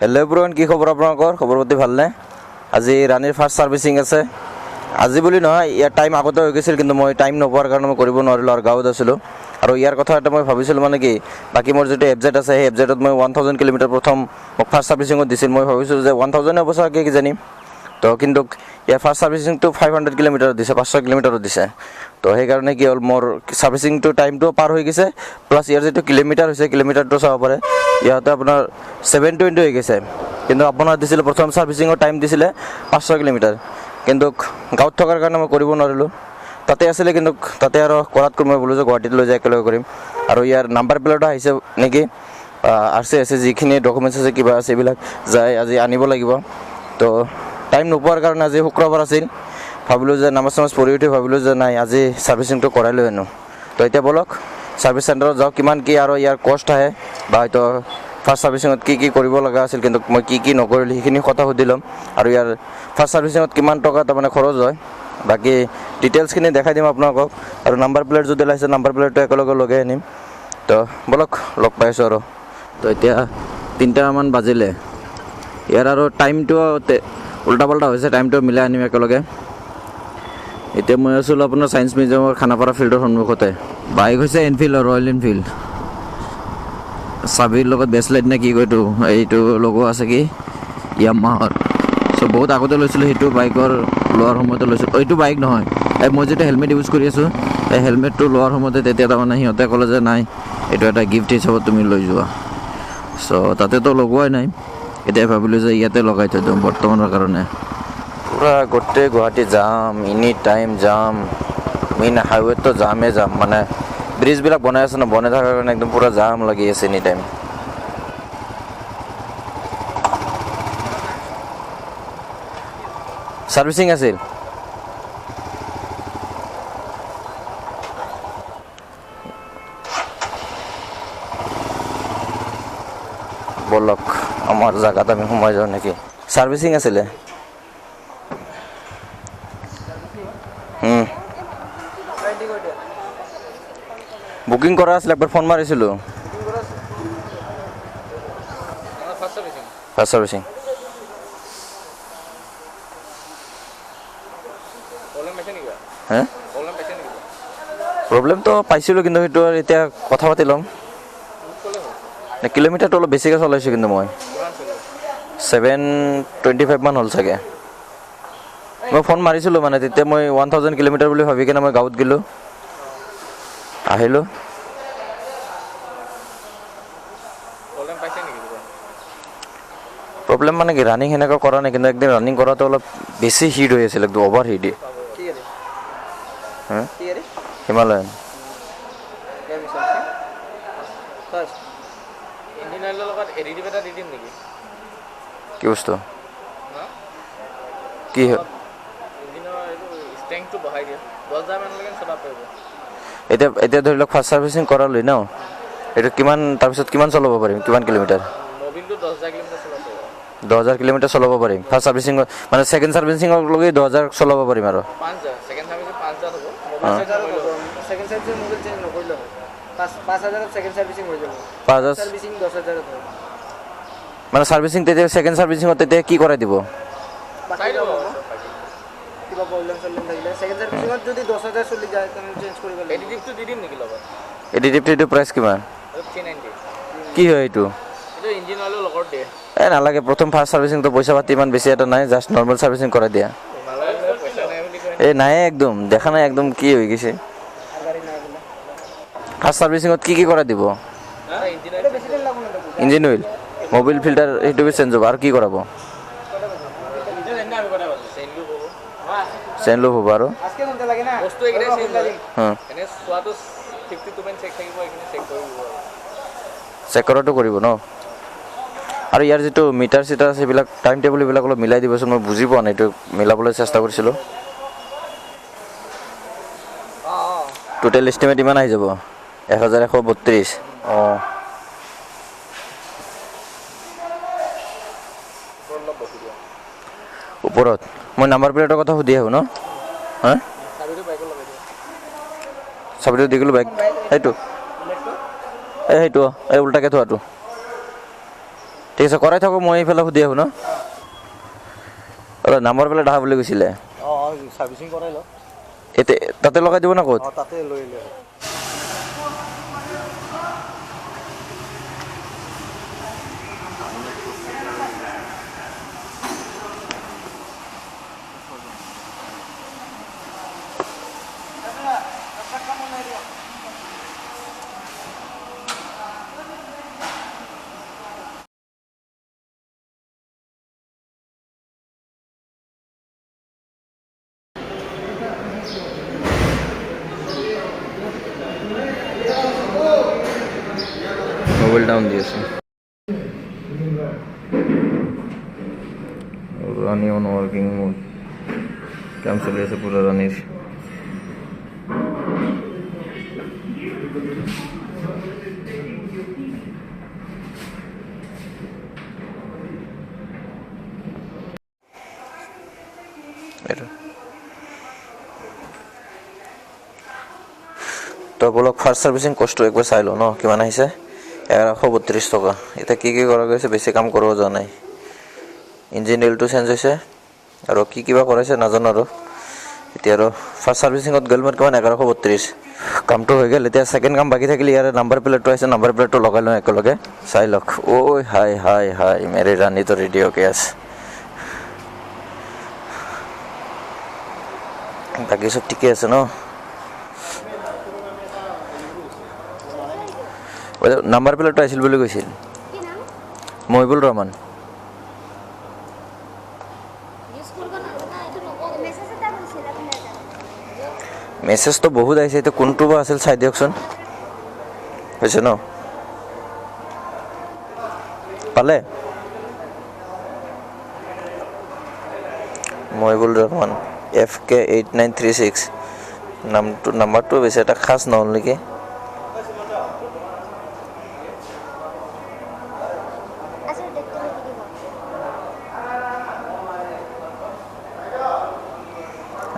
Hello' everyone, কি খবৰ আপোনালোকৰ? খবৰ পাতি ভালনে? আজি ৰাণীৰ ফাৰ্ষ্ট ছাৰ্ভিচিং আছে। আজি বুলি নহয়, ইয়াৰ টাইম আগতে হৈ গৈছিল, কিন্তু মই টাইম নোপোৱাৰ কাৰণে মই কৰিব নোৱাৰিলোঁ আৰু গাঁৱত আছিলোঁ। আৰু ইয়াৰ কথা এটা মই ভাবিছিলোঁ, মানে কি বাকী মোৰ যিটো এফজেড আছে, সেই এফজেডত মই 1000 কিলোমিটাৰ প্ৰথম মোক ফাৰ্ষ্ট ছাৰ্ভিচিঙত দিছিল। মই ভাবিছিলোঁ যে 1000 হ'ব চাগে কিজানি, তো কিন্তু ইয়াৰ ফাৰ্ষ্ট ছাৰ্ভিচিংটো 500 কিলোমিটাৰত দিছে, 500 কিলোমিটাৰত দিছে। তো সেইকাৰণে কি হ'ল, মোৰ ছাৰ্ভিচিংটো টাইমটোও পাৰ হৈ গৈছে, প্লাছ ইয়াৰ যিটো কিলোমিটাৰ হৈছে, কিলোমিটাৰটো চাব পাৰে, ইয়াতে আপোনাৰ 720 হৈ গৈছে। কিন্তু আপোনাৰ দিছিলে প্ৰথম ছাৰ্ভিচিঙৰ টাইম দিছিলে 500 কিলোমিটাৰ, কিন্তু গাঁৱত থকাৰ কাৰণে মই কৰিব নোৱাৰিলোঁ। তাতে আছিলে, কিন্তু তাতে আৰু কৰাতকৈ মই বোলো যে গুৱাহাটীত লৈ যাই একেলগে কৰিম। আৰু ইয়াৰ নাম্বাৰ প্লেটো আহিছে নেকি, আৰ চি আছে, যিখিনি ডকুমেণ্টছ আছে কিবা আছে এইবিলাক যাই আজি আনিব লাগিব। তো টাইম নোপোৱাৰ কাৰণে আজি শুক্ৰবাৰ আছিল, ভাবিলোঁ যে নামাজ চামাজ পঢ়ি উঠি ভাবিলোঁ যে নাই আজি ছাৰ্ভিচিংটো কৰাই লৈ আনো। তো এতিয়া ব'লক ছাৰ্ভিচ চেণ্টাৰত যাওঁ, কিমান কি আৰু ইয়াৰ কষ্ট আহে বা হয়তো ফাৰ্ষ্ট ছাৰ্ভিচিঙত কি কি কৰিব লগা আছিল, কিন্তু মই কি কি নকৰিলোঁ সেইখিনি কথা সুধি ল'ম। আৰু ইয়াৰ ফাৰ্ষ্ট ছাৰ্ভিচিঙত কিমান টকা তাৰমানে খৰচ হয়, বাকী ডিটেইলছখিনি দেখাই দিম আপোনালোকক। আৰু নাম্বাৰ প্লেট যদি ওলাইছে, নাম্বাৰ প্লেটটো একেলগে লগাই আনিম। তো ব'লক লগ পাইছোঁ আৰু। তো এতিয়া 3টামান বাজিলে, ইয়াৰ আৰু টাইমটো উল্টা পাল্টা হৈছে, টাইমটো মিলাই আনিম একেলগে। এতিয়া মই আছিলোঁ আপোনাৰ ছায়েন্স মিউজিয়ামৰ খানাপাৰা ফিল্ডৰ সন্মুখতে। বাইক হৈছে এনফিল্ড, ৰয়েল এনফিল্ড, চাবিৰ লগত বেচলাইট নে কি কয় এইটো, এইটো লগোৱা আছে কি য়ামাহৰ। চ' বহুত আগতে লৈছিলোঁ সেইটো, বাইকৰ লোৱাৰ সময়তে লৈছিলোঁ। এইটো বাইক নহয়, এই মই যিটো হেলমেট ইউজ কৰি আছোঁ, এই হেলমেটটো লোৱাৰ সময়তে তেতিয়া তাৰমানে সিহঁতে ক'লে যে নাই এইটো এটা গিফ্ট হিচাপত তুমি লৈ যোৱা। চ' তাতেতো লগোৱাই নাই, এতিয়া ভাবিলোঁ যে ইয়াতে লগাই থৈ দিওঁ বৰ্তমানৰ কাৰণে। পূৰা গোটেই গুৱাহাটী জাম, এনি টাইম জাম, মেইন হাইৱেততো জামেই জাম, মানে ব্ৰিজবিলাক বনাই আছে ন, বনাই থকাৰ কাৰণে একদম পূৰা জাম লাগি আছে এনি টাইম। ছাৰ্ভিচিং আছিল, ব'লক আমাৰ জেগাত আমি সোমাই যাওঁ নেকি। ছাৰ্ভিচিং আছিলে, বুকিং কৰা আছিলে, একবাৰ ফোন মাৰিছিলোঁ। First servicing. প্ৰব্লেমটো পাইছিলোঁ, কিন্তু সেইটো আৰু এতিয়া কথা পাতি ল'ম। কিলোমিটাৰটো অলপ বেছিকৈ চলাইছোঁ, কিন্তু মই 725 মান হ'ল চাগে। মই ফোন মাৰিছিলোঁ, মানে তেতিয়া মই 1000 কিলোমিটাৰ বুলি ভাবি কিনে মই গাঁৱত গ'লোঁ, আহিলোঁ। প্ৰব্লেম মানে কি, ৰানিং সেনেকুৱা কৰা নাই, কিন্তু একদিন ৰানিং কৰাটো অলপ বেছি হিট হৈ আছিল, একদম অভাৰ হিট। হিমালয়ান কি বস্তু কি এতিয়া এতিয়া ধৰি লওক ফাৰ্ষ্ট ছাৰ্ভিচিং কৰালোঁ ন, এইটো কিমান তাৰপিছত কিমান চলাব পাৰিম, কিমান কিলোমিটাৰ? 10,000 কিলোমিটাৰ চলাব পাৰিম ফাৰ্ষ্ট ছাৰ্ভিচিঙত, মানে ছেকেণ্ড ছাৰ্ভিচিঙক লগি 10,000 চলাব পাৰিম। আৰু মানে ছাৰ্ভিচিং তেতিয়া ছেকেণ্ড ছাৰ্ভিচিঙত তেতিয়া কি কৰাই দিব? এডিটিভটো প্ৰাইচ কিমান কি হয় এইটো? এই নালাগে, প্ৰথম ফাৰ্ষ্ট ছাৰ্ভিচিংটো পইচা পাতি ইমান বেছি এটা নাই, জাষ্ট নৰ্মেল ছাৰ্ভিচিং কৰাই দিয়া। এই নাই একদম দেখা নাই একদম কি হৈ গৈছে। ফাৰ্ষ্ট ছাৰ্ভিচিঙত কি কি কৰাই দিব? ইঞ্জিন অইল, মবিল ফিল্টাৰ সেইটো চেঞ্জ হ'ব, আৰু কি কৰাব? চেইন লুপ হ'ব আৰু চেক কৰাটো কৰিব ন। আৰু ইয়াৰ যিটো মিটাৰ চিটাৰ আছে সেইবিলাক টাইম টেবুল এইবিলাক অলপ মিলাই দিবচোন, মই বুজি পোৱা নাই, এইটো মিলাবলৈ চেষ্টা কৰিছিলোঁ। টোটেল এষ্টিমেট ইমান আহি যাব 1132। অঁ, ওপৰত মই নাম্বাৰ প্লেটৰ কথা সুধি আহোঁ ন। হা, চাবিটো দি গ'লোঁ বাইক, সেইটো এই সেইটো এই উল্টাকৈ থোৱাটো। ঠিক আছে, কৰাই থাকোঁ, মই এইফালে সুধি আহোঁ ন। অলপ নাম্বাৰ প্লেট অহা বুলি কৈছিলে। এতিয়া তাতে লগাই দিব না ক'ত? মোবাইল ডাউন দিয়েছে। রানি অন ওয়ার্কিং মোড, কাম চলি আছে পুরো রানির। তো বলক ফাৰ্ষ্ট ছাৰ্ভিচিং কষ্টটো একবাৰ চাই লওঁ ন, কিমান আহিছে? 1132 টকা। এতিয়া কি কি কৰা গৈছে, বেছি কাম কৰিব যোৱা নাই। ইঞ্জিন অইলটো চেঞ্জ হৈছে আৰু কি কিবা কৰাইছে নাজানো আৰু। এতিয়া আৰু ফাৰ্ষ্ট ছাৰ্ভিচিঙত গ'ল মোৰ কিমান 1132, কামটো হৈ গ'ল। এতিয়া ছেকেণ্ড কাম বাকী থাকিলে, ইয়াৰে নাম্বাৰ প্লেটটো আহিছে, নাম্বাৰ প্লেটটো লগাই লওঁ একেলগে, চাই লওক। ঐ হাই হাই হাই, মেৰি ৰাণীটো ৰেডি অ'কে আছে, বাকী চব ঠিকে আছে ন। নাম্বাৰ প্লেটটো আহিছিল বুলি কৈছিল। মহিবুল ৰহমান। মেছেজটো বহুত আহিছে, এতিয়া কোনটো বা আছিল চাই দিয়কচোন। হৈছে ন, পালে? Mohibul Rahman FK 8936। নামটো নাম্বাৰটো বেছি এটা খাচ নহ'ল নেকি?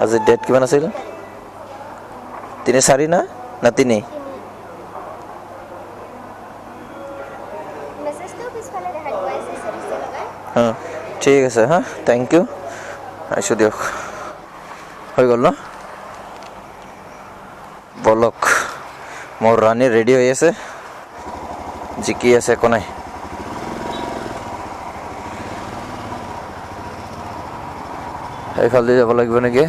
আজি ডেট কিমান আছিল? 3-4 না না 3? অঁ ঠিক আছে, হা thank U, আহিছোঁ দিয়ক। হৈ গ'ল ন? বলক, মোৰ ৰাণী ৰেডি হৈ আছে, জিকি আছে একো নাই। সেইফালেদি যাব লাগিব নেকি?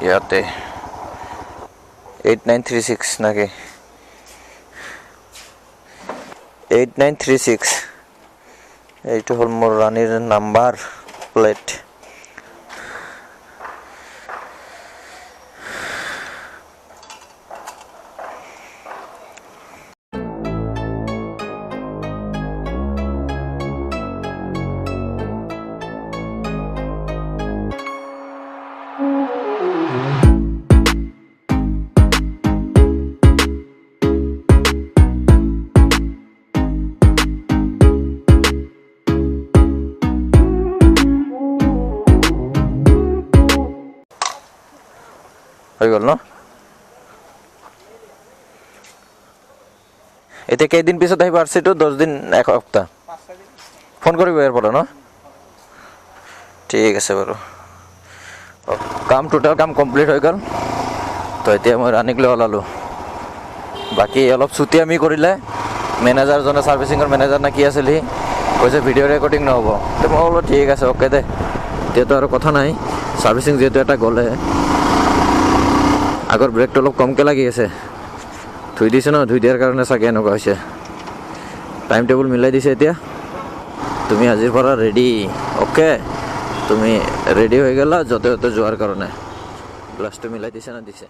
ইয়াতে 8936 নাকি? 8936, এইটো হ'ল মোৰ ৰাণীৰ নাম্বাৰ প্লেট। হৈ গ'ল ন? এতিয়া কেইদিন পিছত আহিব আৰ চিটো? 10 দিন, 1 সপ্তাহ। ফোন কৰিব ইয়াৰ পৰা ন? ঠিক আছে বাৰু। কাম টোটেল কাম কমপ্লিট হৈ গ'ল। তো এতিয়া মই ৰাণীক লৈ ওলালোঁ। বাকী অলপ ছুটি আমি কৰিলে, মেনেজাৰজনে, ছাৰ্ভিচিঙৰ মেনেজাৰ নে কি আছিল সি, কৈছে ভিডিঅ' ৰেকৰ্ডিং নহ'ব। তো মই বোলো ঠিক আছে, অ'কে দে, এতিয়াতো আৰু কথা নাই। ছাৰ্ভিচিং যিহেতু এটা গ'লে, আগৰ ব্ৰেকটো অলপ কমকৈ লাগি আছে, ধুই দিছে ন, ধুই দিয়াৰ কাৰণে চাগে এনেকুৱা হৈছে। টাইম টেবুল মিলাই দিছে এতিয়া। তুমি আজিৰ পৰা ৰেডি, অ'কে? তুমি ৰেডি হৈ গ'লা য'তে ত'তে যোৱাৰ কাৰণে। গ্লাছটো মিলাই দিছে না দিছে?